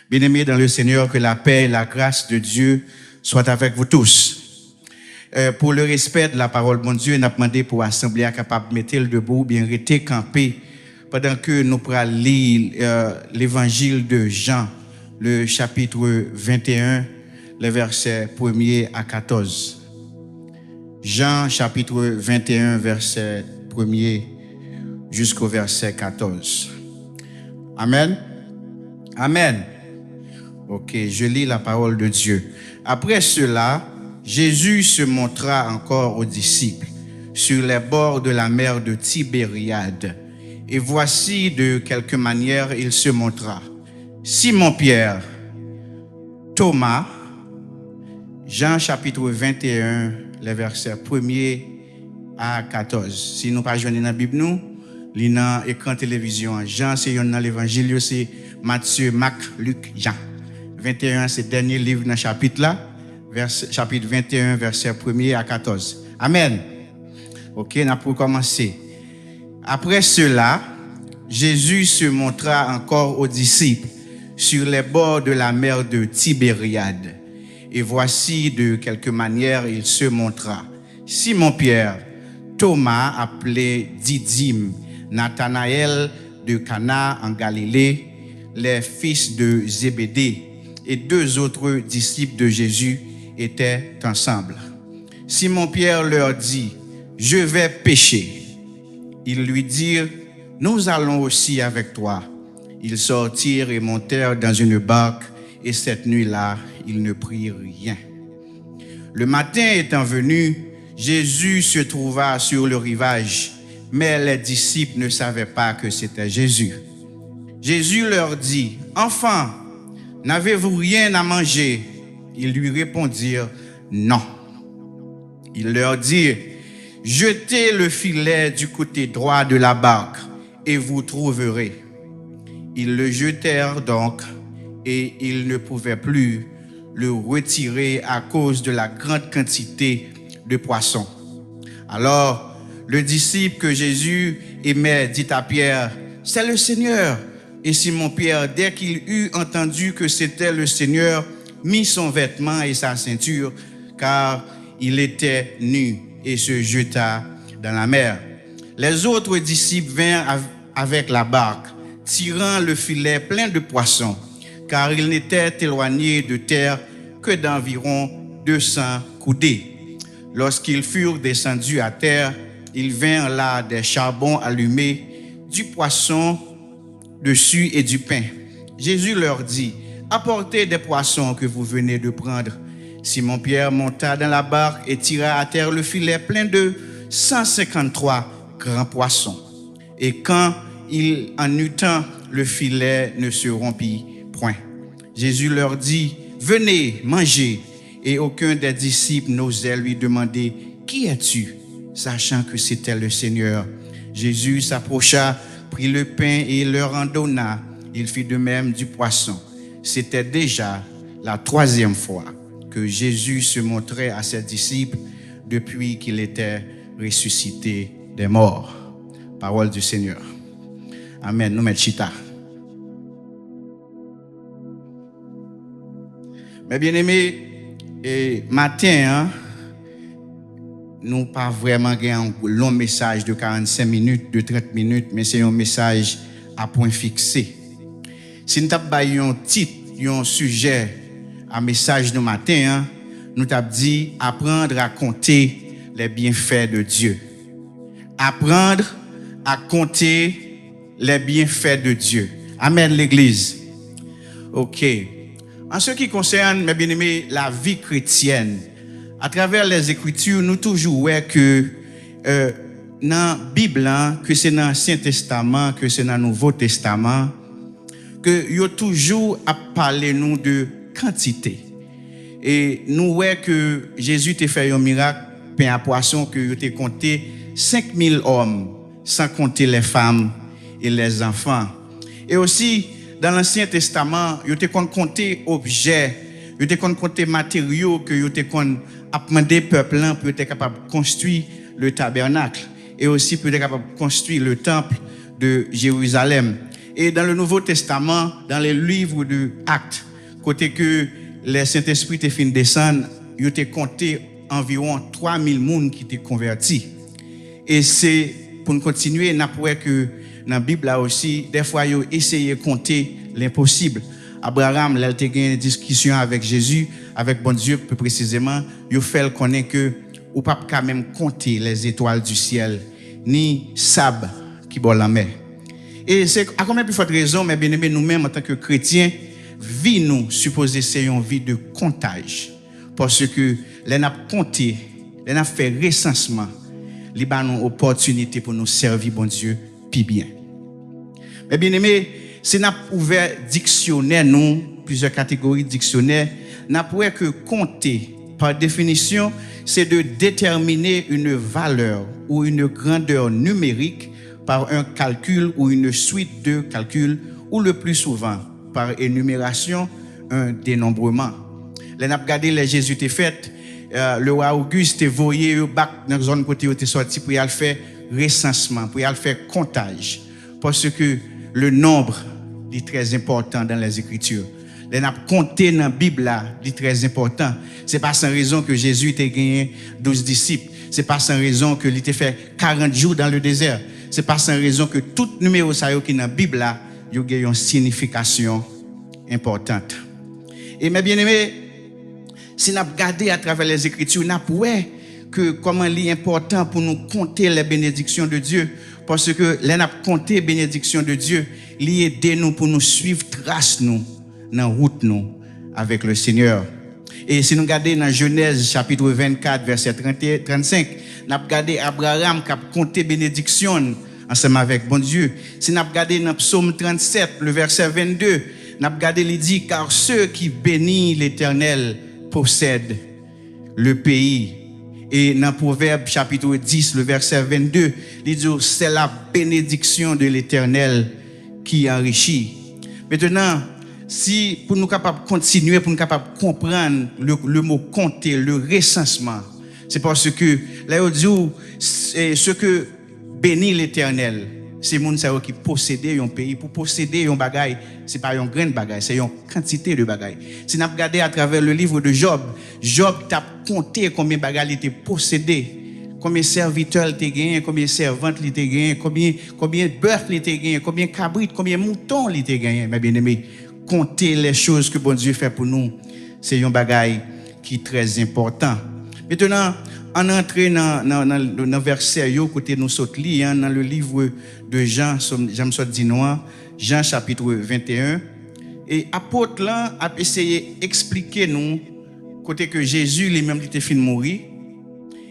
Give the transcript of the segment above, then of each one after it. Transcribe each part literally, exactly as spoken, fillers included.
Bien-aimés dans le Seigneur, que la paix et la grâce de Dieu soient avec vous tous. Euh, pour le respect de la parole Bondye, n ap mande pou asanble a kapab mete l debou oubyen rete kanpe pandan ke nou pral li, euh, l'évangile de Jean, le chapitre vingt et un, les versets premier à quatorze. Jean chapitre vingt et un, verset premier jusqu'au verset quatorze. Amen. Amen. Ok, je lis la parole de Dieu. Après cela, Jésus se montra encore aux disciples sur les bords de la mer de Tibériade. Et voici de quelque manière il se montra. Simon Pierre, Thomas, Jean chapitre vingt et un, les versets premier à quatorze. Si nou pa jwenn li nan Bib nou, li nan ekran televizyon an. Jan se yonn nan levanjil yo, se Matye, Mak, Lik, Jan. Vingt et un se dènye liv nan chapit la, vèsè, chapit vingt et un, vèsè premier à quatorze. Amen. Ok, n ap rekòmanse. Après cela, Jésus se montra encore aux disciples sur les bords de la mer de Tibériade. Et voici de quelque manière il se montra. Simon Pierre, Thomas appelé Didyme, Nathanaël de Cana en Galilée, les fils de Zébédée, et deux autres disciples de Jésus étaient ensemble. Simon Pierre leur dit, je vais pêcher. Ils lui dirent, nous allons aussi avec toi. Ils sortirent et montèrent dans une barque, et cette nuit-là, ils ne prirent rien. Le matin étant venu, Jésus se trouva sur le rivage, mais les disciples ne savaient pas que c'était Jésus. Jésus leur dit, enfants, n'avez-vous rien à manger ? Ils lui répondirent, non. Il leur dit, jetez le filet du côté droit de la barque et vous trouverez. Ils le jetèrent donc, et ils ne pouvaient plus le retirer à cause de la grande quantité de poissons. Alors, le disciple que Jésus aimait dit à Pierre, c'est le Seigneur. Et Simon Pierre, dès qu'il eut entendu que c'était le Seigneur, mit son vêtement et sa ceinture, car il était nu, et se jeta dans la mer. Les autres disciples vinrent avec la barque, tirant le filet plein de poissons, car ils n'étaient éloignés de terre que d'environ deux cents coudées. Lorsqu'ils furent descendus à terre, ils virent là des charbons allumés, du poisson dessus et du pain. Jésus leur dit, apportez des poissons que vous venez de prendre. Simon Pierre monta dans la barque et tira à terre le filet plein de cent cinquante-trois grands poissons. Et quand il en eut tant, le filet ne se rompit point. Jésus leur dit, venez, mangez. Et aucun des disciples n'osait lui demander, qui es-tu ? Sachant que c'était le Seigneur. Jésus s'approcha, prit le pain et leur en donna. Il fit de même du poisson. C'était déjà la troisième fois que Jésus se montrait à ses disciples depuis qu'il était ressuscité des morts. Parole du Seigneur. Amen. Nou mèt chita. Mes bien-aimés, e maten an, nou pa vrèman gen yon long mesaj de karannsenk minit, de trant minit, men se yon mesaj a pwen fikse. Si n t ap bay yon tit, yon sijè a mesaj nou maten an, nou t ap di, apprendre à compter les bienfaits de Dieu. Apprendre à compter les bienfaits de Dieu. Amen, legliz. Ok. En ce qui concerne, mes bien-aimés, la vie chrétienne, à travers les Écritures, nou toujou wè ke, euh, nan Bib la, ke se nan Ansyen Testaman, ke se nan Nouvo Testaman, ke yo toujou ap pale nou de kantite. E nou wè ke Jezi te fè yon mirak, pen a pwason, ke yo te konte senk mil òm, san konte les femmes et les enfants. E osi, dan Lansyen Testaman, yo te konn konte objè, yo te konn konte materyo ke yo te konn ap mande pèp lan pou yo te kapab konstwi le tabernacle, e osi pou yo te kapab konstwi le temple de Jérusalem. E dans le Nouveau Testament, dans le livre de Actes, kote ke lè Sentespri te fin desann, yo te konte anviwon twa mil moun ki te konvèti. E se pou n kontinye, n ap wè ke nan Bib la osi, dèfwa yo eseye konte lenposib. Abraram, lè l te gen diskisyon avèk Jezi, avèk Bondye pi presizeman, yo fè l konnen ke ou p ap ka menm konte les étoiles du ciel, ni sab ki bò lanmè. E se a konbyen pi fòt rezon, mè byeneme, nou menm antanke kretyen, vi nou sipoze se yon vi de kontaj. Paske lè n ap konte, lè n ap fè resansman, li ba nou opòtinite pou nou sèvi Bondye pi byen. Mè byeneme, si n ap ouvè diksyonè nou, plizyè kategori diksyonè, n ap wè ke konte, par définition, c'est de déterminer une valeur ou une grandeur numérique par un calcul ou une suite de calculs, ou le plus souvent par énumération, un dénombrement. Lè n ap gade lè Jezi te fèt, euh, le wa Ogis te voye yo bak nan zòn kote yo te sòti pou y al fè resansman, pou y al fè kontaj. Paske le nombre, li trè enpòtan dans les Écritures. Lè n ap konte nan Bib la, li trè enpòtan. Se pa san rezon ke Jezi te genyen douz disip. Se pa san rezon ke li te fè karant jou dans le désert. Se pa san rezon ke tout nimewo sa yo ki nan Bib la, yo gen yon siyifikasyon enpòtan. E mè byeneme, si n ap gade atravè les Écritures, n ap wè ke kòman li enpòtan pou nou konte les bénédictions de Dieu, paske lè n ap konte bénédiction de Dieu, li ede nou pou nou swiv tras nou nan wout nou avèk le Seigneur. E si nou gade nan Jenèz chapit vennkat, vèsè trant, trannsenk, n ap gade Abraram k ap konte benediksyon l ansanm avèk Bondye. Si n ap gade nan Psaume trant-sept, le verset vingt-deux, n ap gade li di, car ceux qui bénissent l'Éternel possèdent le pays. E nan Pwovèb chapit dis, le verset vingt-deux, li di, c'est la bénédiction de l'Éternel qui enrichit. Mentenan, si pou nou kapab kontinye, pou nou kapab konprann le, le mo konte, le resansman, se paske lè yo di w, se, se ke beni Letènèl, se moun sa yo ki posede yon peyi. Pou posede yon bagay, se pa yon grenn bagay, se yon kantite de bagay. Si n ap gade atravè le livre de Job, Job t ap konte konbyen bagay li te posede, konbyen sèvitè li te genyen, konbyen sèvant li te genyen, konbyen, konbyen bèf li te genyen, konbyen kabrit, konbyen mouton li te genyen. Mè byeneme, konte les choses que Bondye fè pou nou, se yon bagay ki trè enpòtan. Mentenan, ann antre nan, nan, nan, nan vèsè yo kote nou sot li an, nan le livre de Jean, jan m sot di nou an, Jan chapit venteyen. E apot lan ap eseye eksplike nou kote ke Jezi li menm li te fin mouri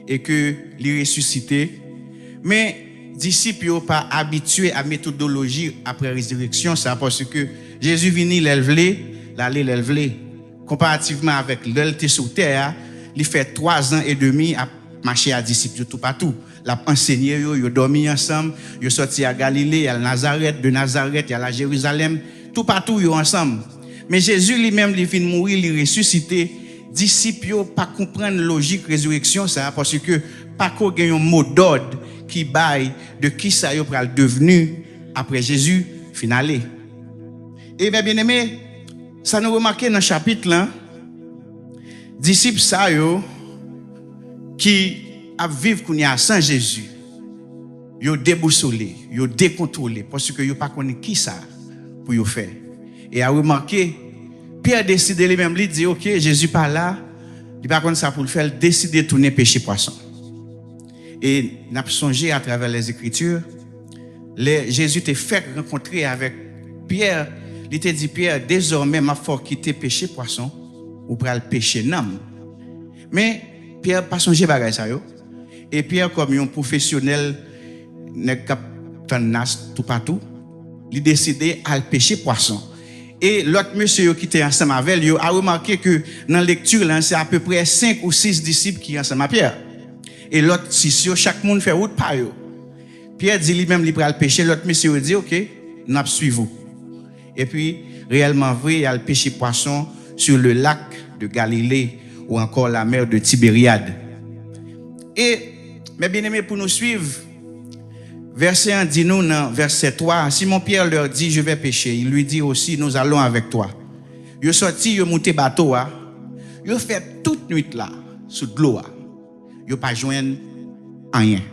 e ke li resisite. Men, disip yo pa abitye a metodoloji apre rezireksyon sa, paske Jezi vini lè l vle, l ale lè l vle. Konparativman avèk lè l te sou tè a, li fè twa zan edmi ap mache a disip yo toupatou. L ap ansenye yo, yo dòmi ansanm, yo sòti a Galile, y al Nazarèt, de Nazarèt, y al a Jerizalèm, toupatou yo ansanm. Men Jezi li menm, li vin mouri, li resisite. Disip yo pa konprann lojik rezireksyon sa a, paske pa ko gen yon modòd ki bay de kisa yo pral devni apre Jezi fin ale. E mè byeneme, sa nou remake nan chapit lan, disip sa yo ki ap viv kounye a san Jezi, yo debousole, yo dekontwole, paske yo pa konnen kisa pou yo fè. E a remake, Pyè deside li menm, li di, oke, Jezi pa la, li pa konn sa pou l fè, l deside tounen peche pwason. E n ap sonje atravè les Écritures, lè Jezi te fèk rankontre avèk Pyè, li te di Pyè, dezòmè m ap fè w kite peche pwason, ou pral peche nanm. Men, Pyè pa sonje bagay sa yo. E Pyè, kòm yon pwofesyonèl, nèg k ap tann nas toupatou, li deside al peche pwason. E lòt mesye yo ki te ansanm avè l yo, a remake ke nan lekti lan, se apeprè senk ou sis disip ki ansanm a Pyè. E lòt sis yo, chak moun fè wout pa yo. Pyè di li menm li pral peche, lòt mesye yo di, oke, n ap swiv ou. Epi, reyèlman vre, y al peche pwason sur le lac de Galilée ou encore la mer de Tibériade. E, mè byeneme, pou nou swiv, Vèsè an di nou nan vèsè twa, Simon Pyè leur dit, je vais pêcher. Ils lui dirent aussi, nous allons avec toi. Yo sòti, yo moute bato a. Yo fè tout nwit la sou dlo a. Yo pa jwenn anyen.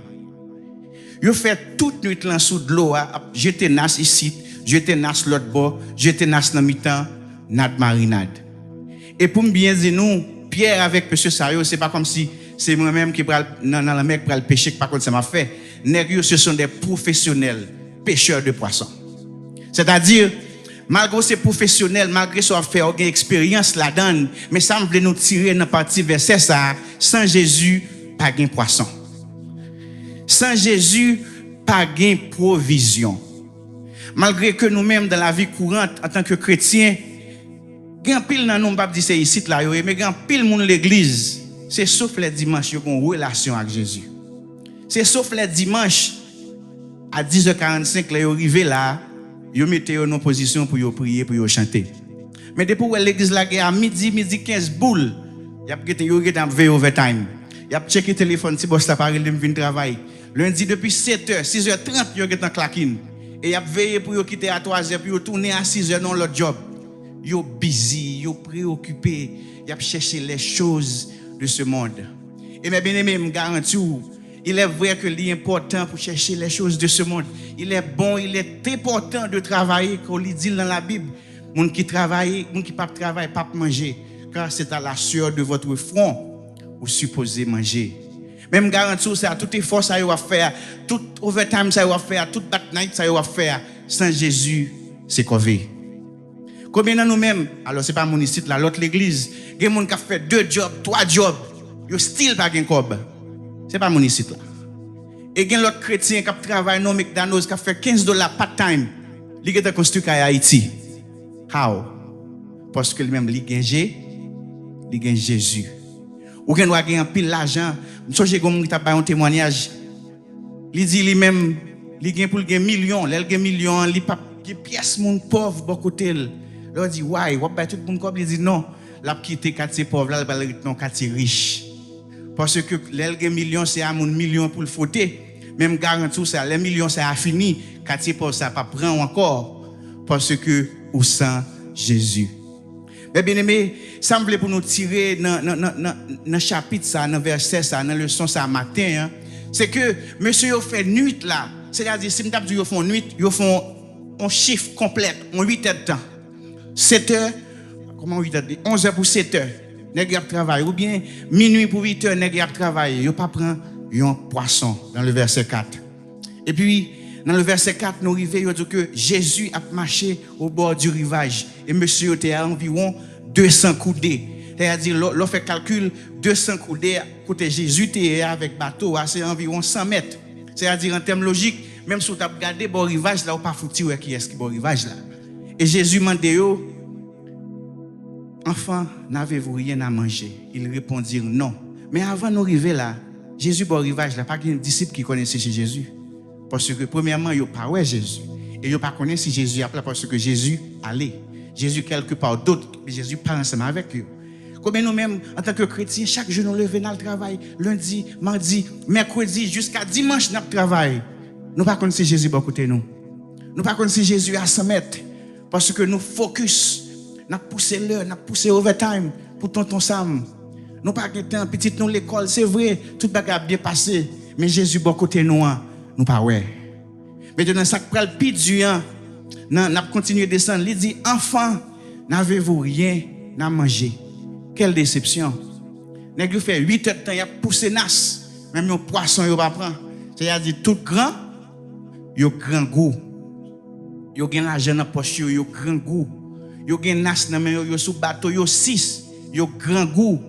Yo fè tout nwit lan sou dlo a, ap jete nas isit, jete nas lòt bò, jete nas nan mitan, nad marinad. E pou m byen di nou, Pyè avèk mesye sa yo, se pa kòmsi se mwen menm ki pral nan, nan lanmè, ki pral peche, ki pa konn sa m ap fè. Nèg yo, ce sont des professionnels pêcheurs de poissons. Sètadi, malgre w se pwofesyonèl, malgre sa w ap fè a, w gen eksperyans ladan l, men sa m vle nou tire nan pati vèsè sa a, san Jezi, pa gen pwason. San Jezi, pa gen pwovizyon. Malgre ke nou menm, dan lavi kourant, antanke kretyen, gen anpil nan nou, m p ap di se isit la yo ye, men gen anpil moun legliz, se sof lè dimanch yo gen yon relasyon ak Jezi. Se sof lè dimanch, a dis è karannsenk, lè yo rive la, yo mete yo nan pozisyon pou yo priye, pou yo chante. Men depi w wè legliz la gen a midi, midi kenz boul, y ap gentan, yo gentan ap veye overtime. Y ap tcheke telefòn, si bòs la pa rele m vin travay. Lendi depi sèt è, sis è trant, yo gentan clock in. E y ap veye pou yo kite a twazè, pou yo tounen a sis è nan lòt djòb. Yo busy, yo preokipe, y ap chèche les choses de ce monde. E mes bien-aimés, m garanti w, il est vrai que li enpòtan pou chèche les choses de ce monde. Il est bon, il est important de travailler, kon li di l nan Labib. Moun ki travay, moun ki p ap travay, p ap manje, car c'est à la sueur de votre front ou sipoze manje. Men m garanti w sa, tout efò sa yo w ap fè a, tout overtime sa yo w ap fè a, tout bat night sa yo w ap fè a, san Jezi, se kòve. Konbyen nan nou menm, alò se pa moun isit la, lòt legliz, gen moun k ap fè de djòb, twa djòb, yo still pa gen kòb. Se pa moun isit la. E gen lòt kretyen k ap travay nan McDonald's, k ap fè kenz dola part time. Li gentan konstwi kay Ayiti. How? Paske li menm, li gen Je, li gen Jezi. Ou gen dwa gen anpil lajan. M sonje gen yon moun ki t ap bay yon temwanyaj. Li di li menm, li gen pou l gen milyon. Lè l gen milyon an, li p ap gen pyès moun pòv bò kote l. Lè w di, "Why? W ap bay tout moun kòb?" Li di, "Non." L ap kite katye pòv la, l pral ret nan yon katye rich. Paske lè l gen milyon, se a moun milyon pou l fwote. Men m garanti w sa, lè milyon sa a fini, katye pòv sa a p ap pran w ankò. Paske ou san Jezi. Men byeneme, sa m vle pou nou tire nan, nan, nan, nan, nan chapit sa, nan vèsè sa, nan leson sa maten an, se ke mesye yo fè nwit la. Sètadi, si m t ap di yo fè yon nwit, yo fè yon, yon chif konplèt, yon uit èdtan. Sèt è, kòman uit è, onz è pou sèt è, nèg yo ap travay, oubyen minui pou uit è, nèg yo ap travay, yo pa pran yon pwason, dans le verset quatre. Epi, nan le verset quatre, nou rive, yo di ke Jezi ap mache au bord du rivage. E mesye yo te a anviwon de san koude. Sètadi, lè, lè w fè kalkil, de san koude, kote Jezi te ye avèk bato a, se anviwon san mèt. Sètadi, an tèm lojik, menm si w t ap gade bò rivaj la, ou pa fouti wè kiyès ki bò rivaj la. E Jezi mande yo, "Enfants, n'avez-vous rien à manger?" Ils répondirent, "Non." Men avan nou rive la, Jezi bò rivaj la, pa gen disip ki konnen si se Jezi. Paske premyèman, yo pa wè Jezi. E yo pa konnen si Jezi ap la paske Jezi ale. Jezi kèlke pa dòt, men Jezi pa ansanm avèk yo. Konbyen nou menm, antanke kretyen, chak jou nou leve n al travay, lendi, madi, mèkredi, jiska dimanch n ap travay. Nou pa konn si Jezi bò kote nou. Nou pa konn si Jezi a san mèt. Paske nou fokis, n ap pouse lè, n ap pouse overtime pou tonton Sam. Nou pa gen tan, pitit nou lekòl, se vre, tout bagay ap byen pase, men Jezi bò kote nou an, nou pa wè. Mentnan, sa k pral pi di an, nan, n ap kontinye desann, li di, "Enfants, n'avez-vous rien à manger?" Quelle déception! Nèg yo fè uit èdtan, y ap pouse nas, menm yon pwason yo pa pran. Sètadi, tout gran, yo grangou. Yo gen lajan nan pòch yo, yo grangou. Yo gen nas nan men yo, yo sou bato, yo sis, yo grangou,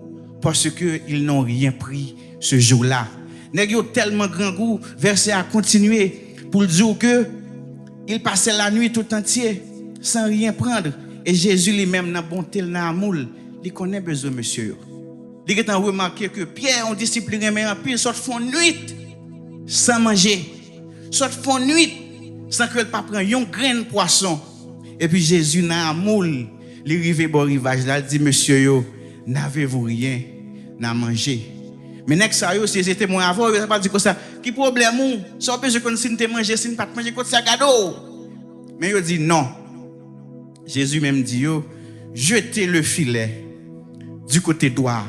paske ils n'ont rien pris ce jour-là. Nèg yo tèlman grangou, vèsè a kontinye pou l di w ke ils passèrent la nuit tout entière sans rien prendre. E Jezi li menm, nan bonte l, nan amou l, li konnen bezwen mesye yo. Li gentan remake ke Pyè, yon disip li renmen anpil, sot fè yon nwit san manje, sot fè yon nwit san ke l pa pran yon grenn pwason. Epi Jezi, nan amou l, li rive bò rivaj la, l di mesye yo, "N'avez-vous rien à manger?" Men nèg sa yo, si se te mwen avè w, yo ta pral di konsa, ki pwoblèm ou? Sa w bezwen konn si n te manje, si n pa t manje, kot sa gade w? Men yo di non. Jezi menm di yo, jetez le filet du côté droit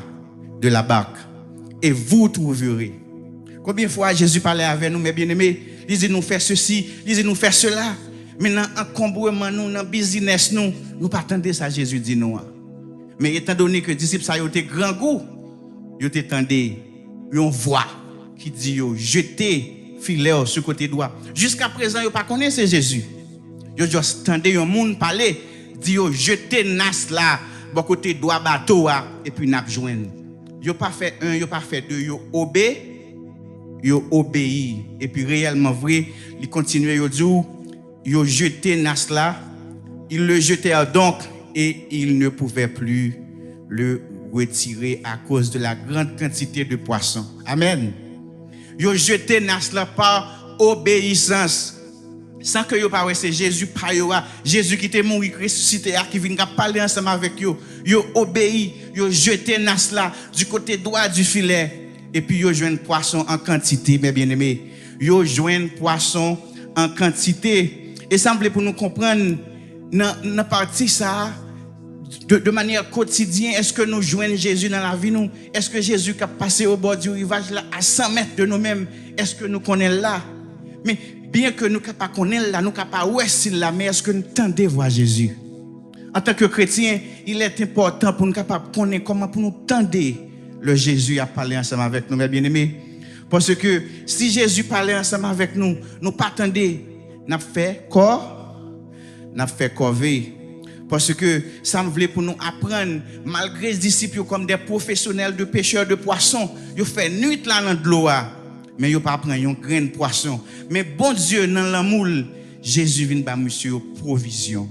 de la barque et vous trouverez. Konbyen fwa Jezi pale avè nou, mes bien-aimés, li di nou fè sesi, li di nou fè sela. Men nan ankonbreman nou, nan bizinès nou, nou pa tande sa Jezi di nou an. Men etandone ke disip sa yo te grangou, yo te tande yon vwa ki di yo, jete filè w sou kote dwa. Jiska prezan, yo pa konnen se Jezi. Yo just tande yon moun pale, di yo, jete nas la bò kote dwa bato a, epi n ap jwenn. Yo pa fè en, yo pa fè de, yo obe, yo obeyi. Epi reyèlman vre, li kontinye, yo di w, yo jete nas la, ils le jetèrent donc et ils ne pouvaient plus le retirer à cause de la grande quantité de poissons. Amen. Yo jete nas la pa obeyisans. San ke yo pa wè se Jezi pa yo a, Jezi ki te mouri, ki resisite a, ki vin k ap pale ansanm avèk yo. Yo obeyi, yo jete nas la du côté droit du filet. Epi yo jwenn pwason an kantite, mes bien-aimés. Yo jwenn pwason an kantite. E sa m vle pou nou konprann nan, nan pati sa a, de, de manyè kotidyen, èske nou jwenn Jezi nan lavi nou? Èske Jezi k ap pase obò di rivaj la a san mèt de nou menm, èske nou konnen l la? Men, byen ke nou ka pa konnen l la, nou ka pa wè si l la, men èske n tande vwa Jezi? Antanke kretyen, il est important pou nou kapab konnen kòman pou nou tande lè Jezi ap pale ansanm avèk nou, mes bien-aimés. Paske si Jezi pale ansanm avèk nou, nou pa tande, n ap fè kò, n ap fè kòve. Paske sa m vle pou nou aprann, malgre disip yo kòm de pwofesyonèl, de pechè de pwason, yo fè nwit la nan dlo a, men yo pa pran yon grenn pwason. Men Bondye nan lanmou l, Jezi vin ba misye yo pwovizyon.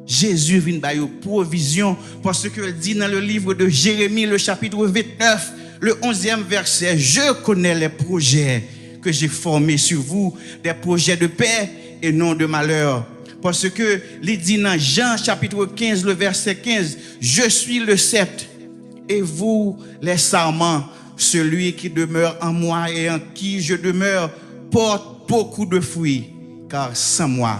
Jezi vin ba yo pwovizyon, paske l di nan le livre de Jérémie, le chapitre vingt-neuf, le onzième verset, je connais les projets que j'ai formés sur vous, des projets de paix et non de malheur. Paske li di nan Jan chapitre quinze, le verset quinze, je suis le cep et vous les sarments. Celui qui demeure en moi et en qui je demeure porte beaucoup de fruits, car sans moi,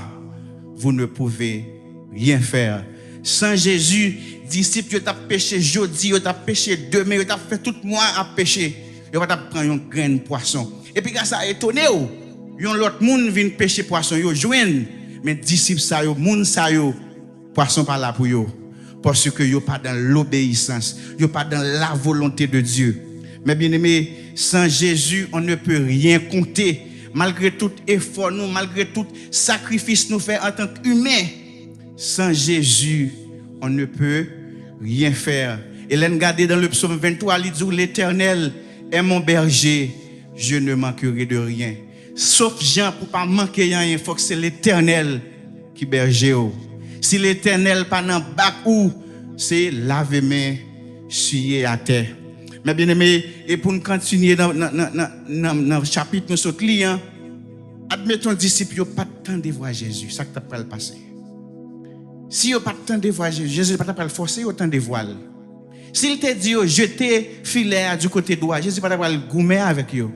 vous ne pouvez rien faire. San Jezi, disip yo t ap peche jodi, yo t ap peche demen, yo t ap fè tout mwa ap peche. Yo pa t ap pran yon grenn pwason. Epi gras a etone w, yon lòt moun vin peche pwason, yo jwenn. Men disip sa yo, moun sa yo, pwason pa la pou yo. Paske yo pa dans l'obéissance, yo pa dans la volonté de Dieu. Mes bien-aimés, sans Jésus, on ne peut rien compter. Malgre tout efò nou, malgre tout sakrifis nou fè antank imen, sans Jésus, on ne peut rien faire. E lè n gade dans le psaume vingt-trois, li di w, L'Éternel est mon berger, je ne manquerai de rien. Sof jan pou pa manke anyen, fòk se Letènèl ki bèje w. Si Letènèl pa nan bak ou, se lave men, siye atè. Mes bien-aimés, e pou n kontinye nan, nan, nan, nan, nan, nan chapit nou sot li an, admeton disip yo pa t tande vwa Jezi, sa k t ap pral pase? Si yo pa t tande vwa Jezi, Jezi pa t ap pral fòse yo tande vwa l. Si l te di yo, jete filè a du kote dwa, Jezi pa t ap pral goumen avèk yo.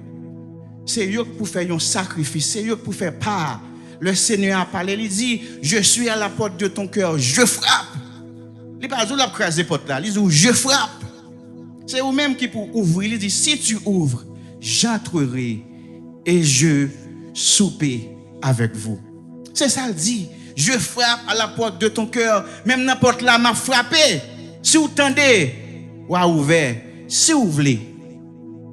Se yo k pou fè yon sakrifis, se yo k pou fè pa. Le Seigneur a parlé, li di, je suis à la porte de ton cœur, je frappe. Li pa di w l ap kraze pòt la, li di w, je frappe. Se ou menm ki pou ouvri, li di, si tu ouvres, j'entrerai et je souper avec vous. Se sa l di, je frappe à la porte de ton cœur, menm nan pòt la m ap frape. Si w tande, w a ouvè, si w vle.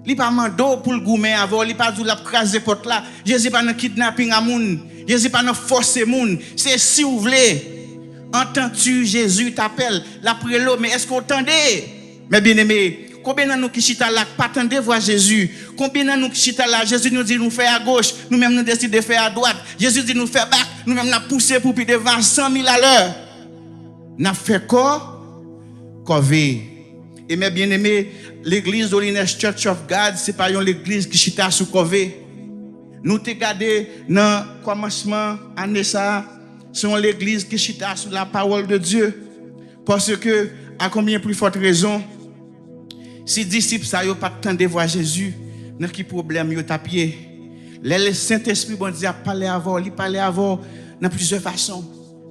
Li pa mande w pou l goumen avè w, li pa di w l ap kraze pòt la. Jezi pa nan kidnaping a moun, Jezi pa nan fòse moun, se si w vle. Entends-tu Jésus t'appelle, l ap rele w, men èske w tande? Mes bien-aimés, konbyen nan nou ki chita la k pa tande vwa Jezi? Konbyen nan nou ki chita la, Jezi nou di nou fè agoch, nou menm nou deside fè adwat. Jezi di nou fè bak, nou menm n ap pouse pou pi devan a san mil alè. N ap fè kò, kòve. E mes bien-aimés, legliz Holiness Church of God, se pa yon legliz ki chita sou kòve. Nou te gade nan kòmansman ane sa a, se yon legliz ki chita sou la parole de Dieu. Paske, à combien plus forte raison, Si disip sa yo pa t tande vwa Jezi, nan ki pwoblèm yo t ap ye? Lè Sentespri Bondye ap pale avè w, li pale avè w nan plizyè fason.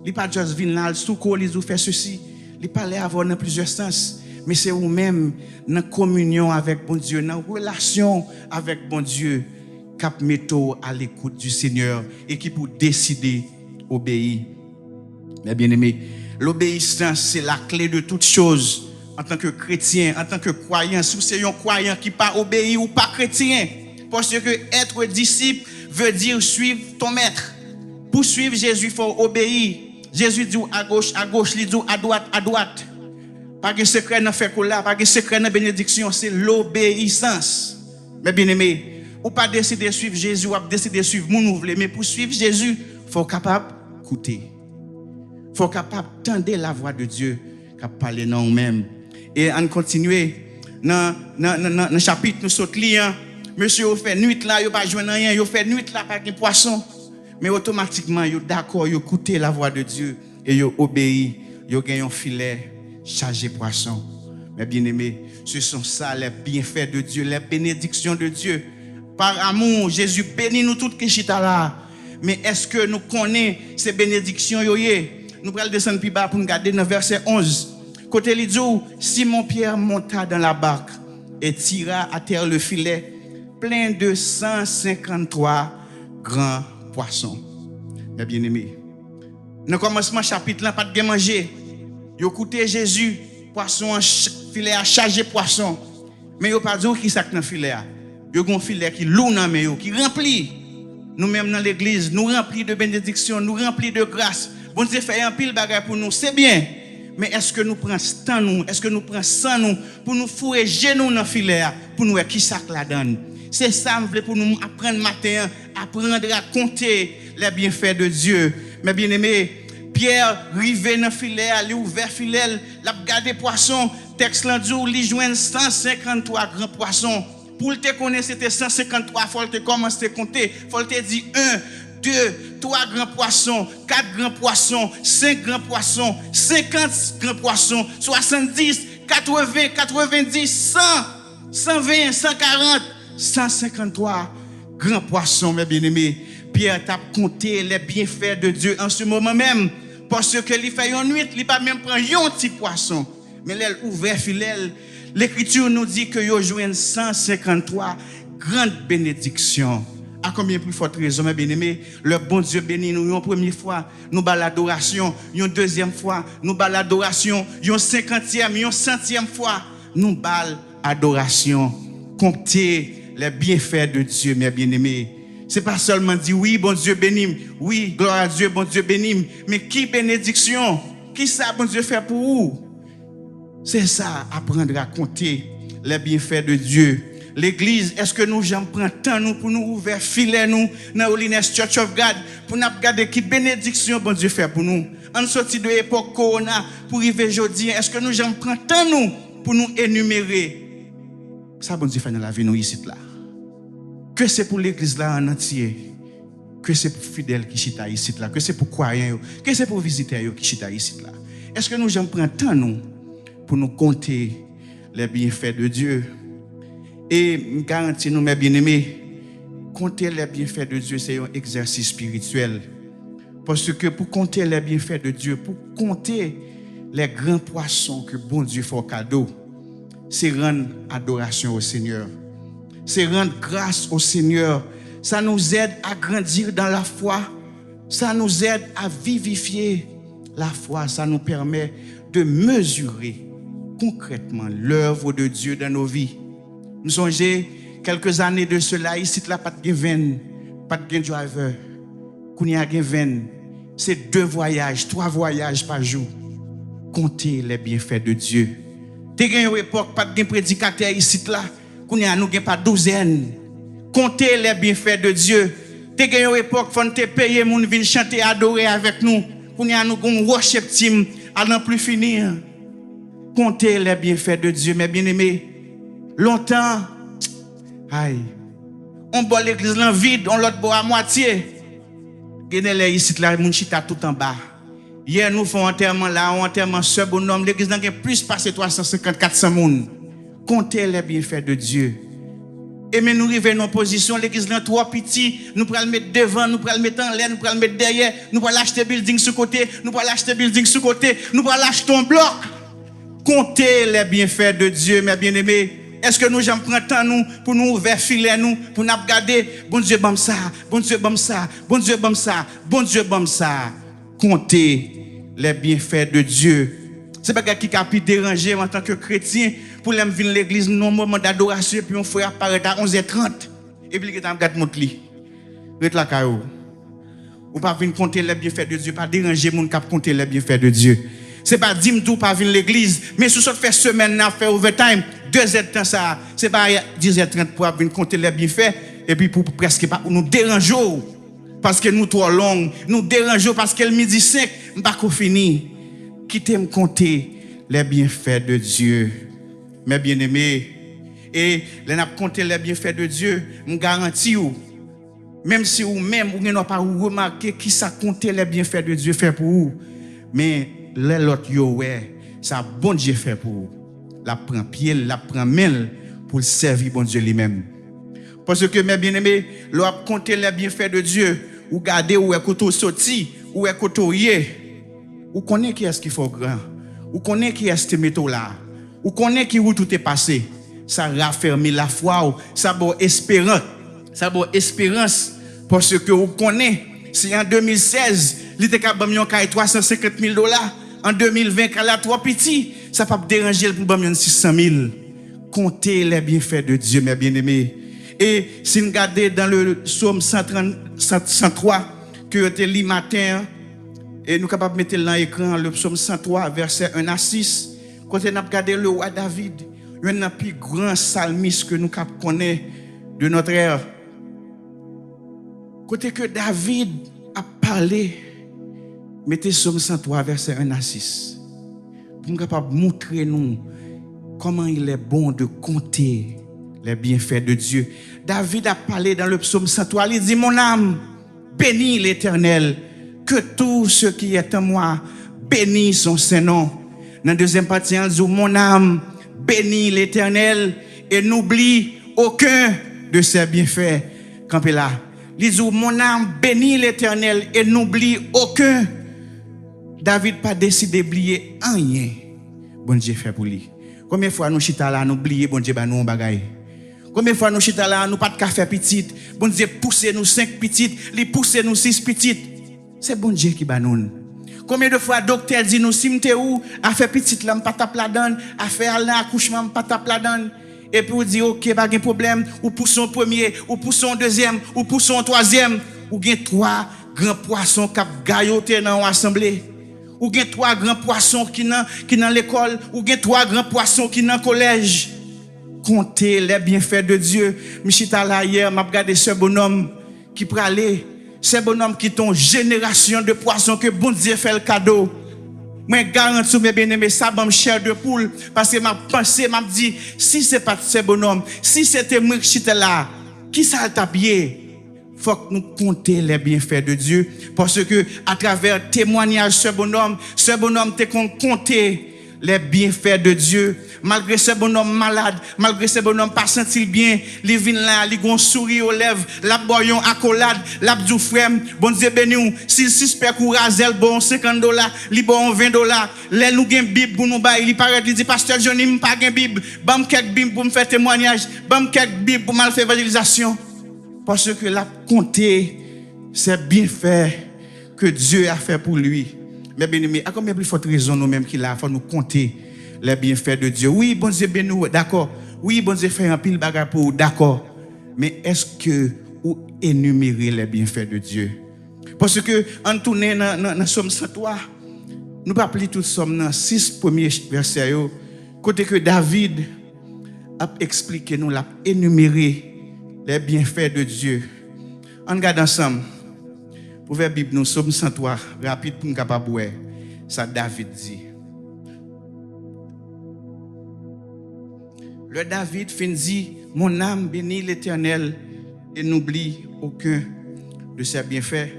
Li pa just vin la, l souke w, li di w fè sesi. Li pale avè w nan plizyè sans. Men se ou menm, nan kominyon avèk Bondye, nan relasyon avèk Bondye, k ap mete w a lekout di Senyè e ki pou deside obeyi. Mes bien-aimés, l'obéissance, c'est la clé de toute chose. Antanke kretyen, antanke kwayan, si w se yon kwayan ki pa obeyi, ou pa kretyen. Paske être disciple veut dire suivre ton maître. Pou swiv Jezi, fò w obeyi. Jezi di w agoch, agoch, li di w adwat, adwat. Pa gen sekrè nan fè kola, pa gen sekrè nan benediksyon, se lobeyisans. Mes bien-aimés, ou pa deside swiv Jezi, w ap deside swiv moun ou vle, men pou swiv Jezi, fò w kapab koute. Fò w kapab tande lavwa de Dye k ap pale nan ou menm. E ann kontinye nan, nan, nan, nan, nan chapit nou sot li an. Mesye yo fè nwit la, yo pa jwenn anyen, yo fè nwit la, pa gen pwason. Men otomatikman, yo dakò, yo koute lavwa de Dye e yo obeyi, yo gen yon filè chaje pwason. Mes bien-aimés, ce sont ça les bienfaits de Dieu, les bénédictions de Dieu. Par amour, Jezi beni nou tout ki chita la. Men èske nou konnen se benediksyon yo ye? Nou pral desann pi ba pou n gade nan vèsè onz. Kote li di w, Simon Pierre monta dans la barque et tira à terre le filet plein de cent cinquante-trois grands poissons. Mes bien-aimés, nan kòmansman chapit lan, pa t gen manje. Yo koute Jezi, pwason an, filè a chaje pwason. Men yo pa di w ki sa k nan filè a. Yo gen yon filè ki lou nan men yo, ki ranpli. Nou menm nan legliz, nou ranpli de benediksyon, nou ranpli de gras. Bondye fè anpil bagay pou nou, se byen. Men èske nou pran tan nou, èske nou pran san nou pou nou foure je nou nan filè a, pou nou wè ki sa k ladan l? Se sa m vle pou nou aprann maten an, apprendre à compter les bienfaits de Dieu. Mes bien-aimés, Pyè rive nan filè a, li ouvè filè l, l ap gade pwason. Tèks lan di w li jwenn san senkanntwa gran pwason. Pou l te konnen se te san senkanntwa, fò l te kòmanse konte. Fò l te di en, de, twa gran pwason, kat gran pwason, senk gran pwason, senkant gran pwason, swasanndis, katreven, katrevendis, san, san ven, san karant, san senkanntwa gran pwason, mes bien-aimés. Pyè t ap konte les bienfaits de Dieu en ce moment même, paske li fè yon nwit, li pa menm pran yon ti pwason. Men lè l ouvè filè l, Lekriti nou di ke yo jwenn san senkanntwa grann benediksyon. A konbyen pli fòt rezon, mes bien-aimés, lè Bondye beni nou yon premye fwa, nou ba l adorasyon, yon dezyèm fwa, nou ba l adorasyon, yon senkantyèm, yon santyèm fwa, nou ba l adorasyon. Compter les bienfaits de Dieu, mes bien-aimés. Se pa sèlman di, wi, Bondye beni m, wi, gloire à Dieu, Bondye beni m, men ki benediksyon, ki sa Bondye fè pou ou? Se sa, apprendre à compter les bienfaits de Dieu. Legliz, èske nou janm pran tan nou pou nou ouvè filè nou nan Holiness Church of God pou n ap gade ki benediksyon Bondye fè pou nou? Ann soti de epòk kowona pou rive jodi a, èske nou janm pran tan nou pou nou enimere sa Bondye fè nan lavi nou isit la? Ke se pou legliz la an antye, ke se pou fidèl ki chita isit la, ke se pou kwayan yo, ke se pou vizitè yo ki chita isit la. Èske nou janm pran tan nou pou nou konte les bienfaits de Dieu? E m garanti nou, mes bien-aimés, compter les bienfaits de Dieu se yon egzèsis espirityèl. Paske pou konte les bienfaits de Dieu, pou konte les grands poissons ke Bondye fè w kado, se rann adorasyon au Seigneur. Se rann gras au Seigneur. Ça nous aide à grandir dans la foi. Ça nous aide à vivifier la foi. Ça nous permet de mesurer concrètement l'œuvre de Dieu dans nos vies. M sonje, kèlke zane de sela, isit la pa t gen venn, pa t gen driver. Kounye a gen venn. Se de vwayaj, twa vwayaj pa jou. Compter les bienfaits de Dieu. Te gen yon epòk, pa t gen predikatè isit la. Kounye a, nou gen pa douzèn. Compter les bienfaits de Dieu. Te gen yon epòk, fò n te peye moun vin chante, adore avèk nou. Kounye a, nou gen yon worship team, à n'en plus finir. Compter les bienfaits de Dieu, mes bien-aimés. Lontan, ay, on bò legliz lan vid, on lòt bò a mwatye. Gen de lè isit la, moun chita tout anba. Yè, nou fè yon antèman la, yon antèman sè Bonòm, legliz lan gen plis pase twa san senkant, kat san moun. Comptez les bienfaits de Dieu. E men nou rive nan pozisyon, legliz lan twò piti, nou pral met devan, nou pral met anlè, nou pral met dèyè, nou pral achte bilding sou kote, nou pral achte bilding sou kote, nou pral achte yon blòk. Comptez les bienfaits de Dieu, mes bien-aimés. Èske nou janm pran tan nou pou nou ouvè filè nou, pou n ap gade, Bondye ban m sa, Bondye ban m sa, Bondye ban m sa, Bondye ban m sa. Comptez les bienfaits de Dieu. Se bagay ki ka pi deranje m antanke kretyen, pou lè m vin legliz, m nan yon moman dadorasyon, epi yon frè ap parèt a onz è trant, epi li gentan ap gad mont li. Ret lakay ou. Ou pa vin compter les bienfaits de Dieu, pa deranje moun k ap compter les bienfaits de Dieu. Se pa di m tou pa vin legliz, men si w sot fè semèn nan ap fè overtime, de zèdtan sa a, se pa diz è trant pou w ap vin compter les bienfaits, epi pou prèske pa, nou deranje w. Paske nou twò long, nou deranje w paske l midi senk, m pa ko fini. Kite m compter les bienfaits de Dieu, mes bien-aimés. E lè n ap compter les bienfaits de Dieu, m garanti w, menm si ou menm ou gen dwa pa remake kisa compter les bienfaits de Dieu fè pou ou, men lè lòt yo wè sa Bondye fè pou ou, l ap pran pye l, l ap pran men l pou l sèvi Bondye li menm. Paske, mes bien-aimés, lè w ap compter les bienfaits de Dieu, ou gade, ou wè kote w soti, ou wè kote w ye, ou konnen kiyès ki fè w gran, ou konnen kiyès te mete w la, ou konnen ki wout ou te pase. Sa rafèmi lafwa w, sa ba w esperan, sa ba w esperans, paske ou konnen, si an de mil sèz, li te ka ban m yon kay twa san senkant mil dola, an de mil ven, kay la twò piti, sa p ap deranje l pou ban m yon sis san mil. Comptez les bienfaits de Dieu, mes bien-aimés. E si n gade dans le psaume cent trente, cent, cent trois, ke yo te li maten an, e nou kapab mete l nan ekran, le psaume cent trois, verset un à six, kote n ap gade le roi David, youn nan pi gran salmis ke nou kap konnen de notre ère. Kote ke David ap pale, mete Sòm san twa, vèsè en a sis, pou m kapab moutre nou comment il est bon de compter les bienfaits de Dieu. David ap pale dans le psaume cent trois, li di, mon âme, bénis l'Éternel, que tout ce qui est en moi bénisse son saint nom. Nan dezyèm pati an, li di, mon âme, bénis l'Éternel et n'oublie aucun de ses bienfaits. Kanpe la. Li di, mon âme, bénis l'Éternel et n'oublie aucun. David pa deside bliye anyen Bondye fè pou li. Konbyen fwa nou chita la, nou bliye Bondye ba nou yon bagay? Konbyen fwa nou chita la, nou pa t ka fè pitit, Bondye pouse nou senk pitit, li pouse nou sis pitit? Se Bondye ki ba nou l. Konbyen de fwa doktè di nou, si m te ou, afè pitit la, m pa t ap ladan l, afè al nan akouchman, m pa t ap ladan l? Epi ou di, oke, pa gen pwoblèm, ou pouse yon premye, ou pouse yon dezyèm, ou pouse yon twazyèm, ou gen twa gran pwason k ap gayote nan yon asanble. Ou gen twa gran pwason ki nan, ki nan lekòl, ou gen twa gran pwason ki nan kolèj. Comptez les bienfaits de Dieu. M chita la yè, m ap gade sè Bonòm ki prale. Sè Bonòm kite yon jenerasyon de pwason ke Bondye fè l kado. Mwen garanti w, mes bien-aimés, sa ban m chè de poul, paske m ap panse, m ap di, si se pa t sè Bonòm, si se te mwen k chita la, kisa l t ap ye? Fòk nou compter les bienfaits de Dieu, paske atravè temwanyaj sè Bonòm, sè Bonòm te konn konte les bienfaits de Dieu. Malgre sè Bonòm malad, malgre sè Bonòm pa santi l byen, li vin la, li gon souri o lèv, l ap ba w yon akolad, l ap di w, frè m, Bondye beni w. Si l sispèk ou razè, l ba w yon senkant dola, li ba w yon ven dola. Lè nou gen Bib pou nou bay, li parèt, li di, pastè Johnny, m pa gen Bib, ban m kèk Bib pou m fè temwanyaj, ban m kèk Bib pou m al fè evanjelizasyon. Paske l ap konte se byenfè ke Dye a fè pou li. Mes bien-aimés, a konbyen pli fòt rezon nou menm ki la, fò nou konte les bienfaits de Dieu. Wi, Bondye beni w, dakò. Wi, Bondye fè anpil bagay pou ou, dakò. Men èske ou enimere les bienfaits de Dieu? Paske, ann tounen nan, nan, nan Sòm san twa, nou p ap li tout Sòm nan, sis premye vèsè yo, kote ke David ap eksplike nou, l ap enimere les bienfaits de Dieu. Ann gade ansanm. Ouvè Bib nou, Sòm san twa, rapid pou n kapab wè sa David di. Lè David fin di, mon âme, bénis l'Éternel et n'oublie aucun de ses bienfaits,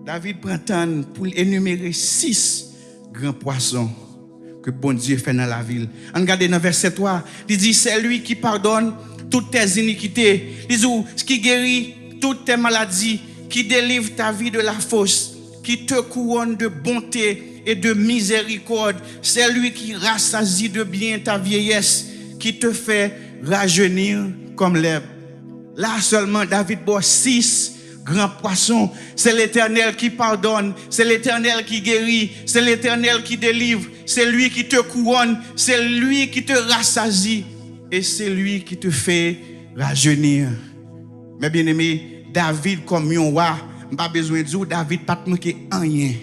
David pran tan pou l enimere sis gran pwason. ke Bondye fè nan lavi l. Ann gade nan vèsè twa, li di, c'est lui qui pardonne toutes tes iniquités. Li di w, qui guérit toutes tes maladies, qui délivre ta vie de la fosse, qui te couronne de bonté et de miséricorde. C'est lui qui rassasie de bien ta vieillesse, qui te fait rajeunir comme l'herbe. La sèlman, David ba w sis gran pwason. C'est l'Éternel qui pardonne, c'est l'Éternel qui guérit, c'est l'Éternel qui délivre, c'est lui qui te couronne, c'est lui qui te rassasie, et c'est lui qui te fait rajeunir. Mes bien-aimés, David kòm yon wa, m pa bezwen di w, David pa t manke anyen.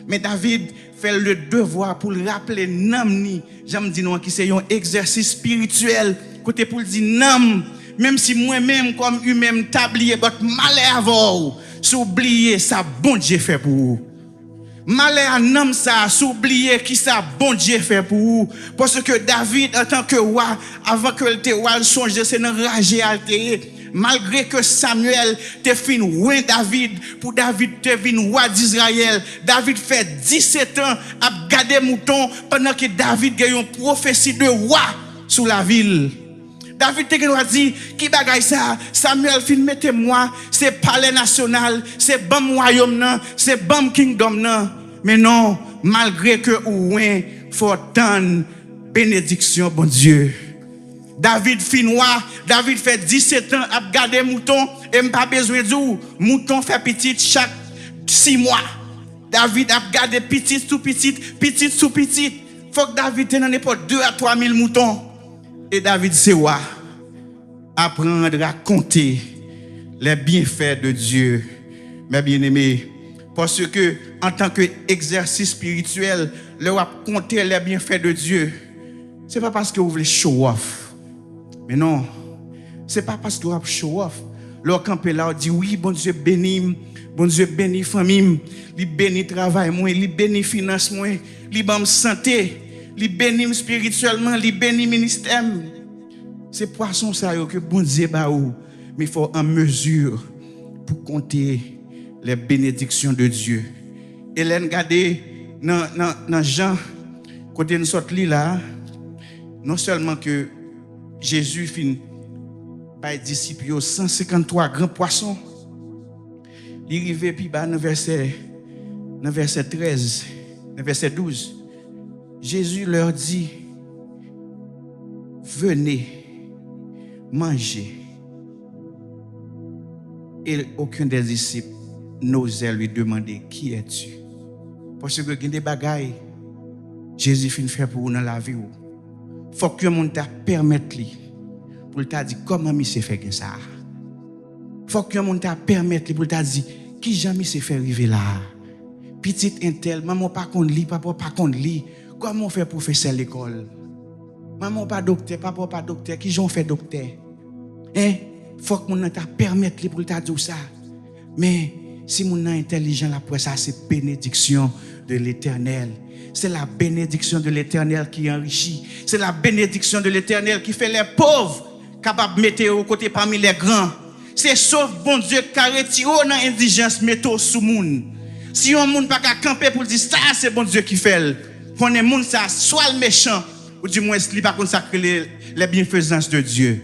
Men David fè l le devwa pou l raple nanm ni, jan m di nou an, ki se yon egzèsis espirityèl, kote pou l di nanm, menm si mwen menm kòm imen m ta bliye, but malè avè w si w bliye sa Bondye fè pou ou. Malè a nanm sa a si w bliye kisa Bondye fè pou ou. Paske David, antanke wa, avan ke l te wa, l sonje se nan raje a l te ye. Malgre ke Samyèl te fin wen David, pou David te vin wa Dizrayèl, David fè disèt an ap gade mouton, pandan ke David gen yon pwofesi de wa sou lavi l. David te gen dwa di, ki bagay sa? Samyèl fin mete m wa, se palè nasyonal, se ban m wayòm nan, se ban m kingdom nan. Men non, malgre ke ou wen, fò w tann benediksyon Bondye. David fin wa, David fè disèt an ap gade mouton, e m pa bezwen di w, mouton fè pitit chak sis mwa. David ap gade pitit sou pitit, pitit sou pitit. Fòk David te nan nenpòt de a twa mil mouton. E David se wa. Apprendre à compter les bienfaits de Dieu, mes bien-aimés. Paske, antanke egzèsis espirityèl, lè w ap konte les bienfaits de Dieu, se pa paske w vle show off. Men non, se pa paske w ap show off. Lè w kanpe la, w di, wi, Bondye beni m, Bondye beni fanmi m, li beni travay mwen, li beni finans mwen, li ban m sante, li beni m espirityèlman, li beni ministè m. Se pwason sa yo ke Bondye ba ou, men fò w an mezi pou konte les bénédictions de Dieu. E lè n gade nan, nan, nan Jan, kote n sot li la, non sèlman ke Jezi fin bay disip yo san senkanntwa gran pwason, li rive pi ba nan vèsè, nan vèsè trèz, nan vèsè douz. Jésus leur dit, venez, mangez. Et aucun des disciples n'osait lui demander, qui es-tu? Paske gen de bagay Jezi fin fè pou ou nan lavi w. Fòk yon moun ta pèmèt li pou l ta di, kòman misye fè gen sa a? Fòk yon moun ta pèmèt li pou l ta di, kijan misye fè rive la a? Pitit entèl, manman w pa konn li, papa w pa konn li. Kòman w fè pwofesè lekòl? Manman w pa doktè, papa w pa doktè, kijan w fè doktè? Hein? Fòk moun nan ta pèmèt li pou l ta di w sa. Men, si moun nan entèlijan, l ap wè sa se bénédiction de l'Éternel. C'est la bénédiction de l'Éternel qui enrichit. C'est la bénédiction de l'Éternel qui fait les pauvres kapab mete yo kote pami les grands. Se sof Bondye k ka retire w nan endijans, mete w sou moun. Si yon moun pa ka kanpe pou l di sa se Bondye ki fè l, konnen moun sa a swa l mechan, ou dimwens li pa konn sa k rele les bienfaisances de Dieu.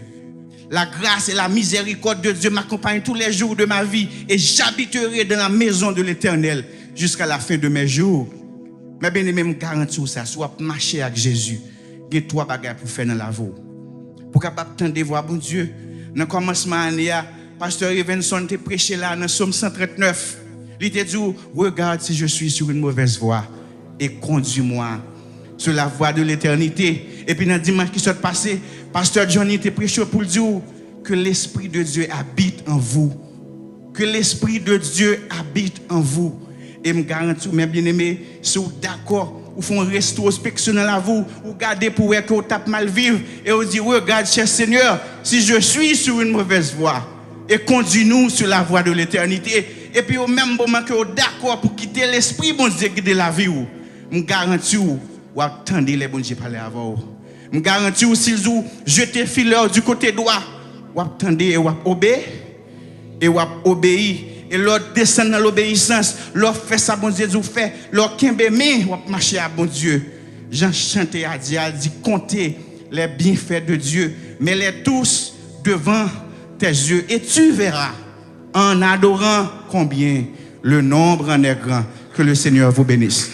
La grâce et la miséricorde de Dieu m'accompagnent tous les jours de ma vie et j'habiterai dans la maison de l'Éternel jusqu'à la fin de mes jours. Mes bien-aimés, m garanti w sa, si w ap mache ak Jezi, gen twa bagay pou fè nan lavi w. Pou kapab tande vwa Bondye. Nan kòmansman ane a, pastè Revenson te preche la nan Sòm san trant nèf. Li te di w, regarde si je suis sur une mauvaise voie et conduis-moi sur la voie de l'éternité. Epi nan dimanch ki sot pase, pastè Johnny te preche pou l di w, que l'Esprit de Dieu habite en vous. Que l'Esprit de Dieu habite en vous. E m garanti w, mes bien-aimés, si w dakò, ou fè yon retwospeksyon nan lavi w, ou gade pou wè ke w t ap mal viv, e w di, regarde, cher Seigneur, si je suis sur une mauvaise voie, et conduis-nous sur la voie de l'éternité. Epi o menm moman ke w dakò pou kite Lespri Bondye gide lavi w, m garanti w, w ap tande lè Bondye pale avè w. M garanti w, si l di w, je te fileur du côté droit, w ap tande e w ap obe, e w ap obeyi. E lè w desann nan lobeyisans, lè w fè sa Bondye di w fè, lè w kenbe men, w ap mache ak Bondye. Jan chante a di, a di, compter les bienfaits de Dieu, mets-les tous devant tes yeux, et tu verras, en adorant, combien le nombre en est grand. Que le Seigneur vous bénisse.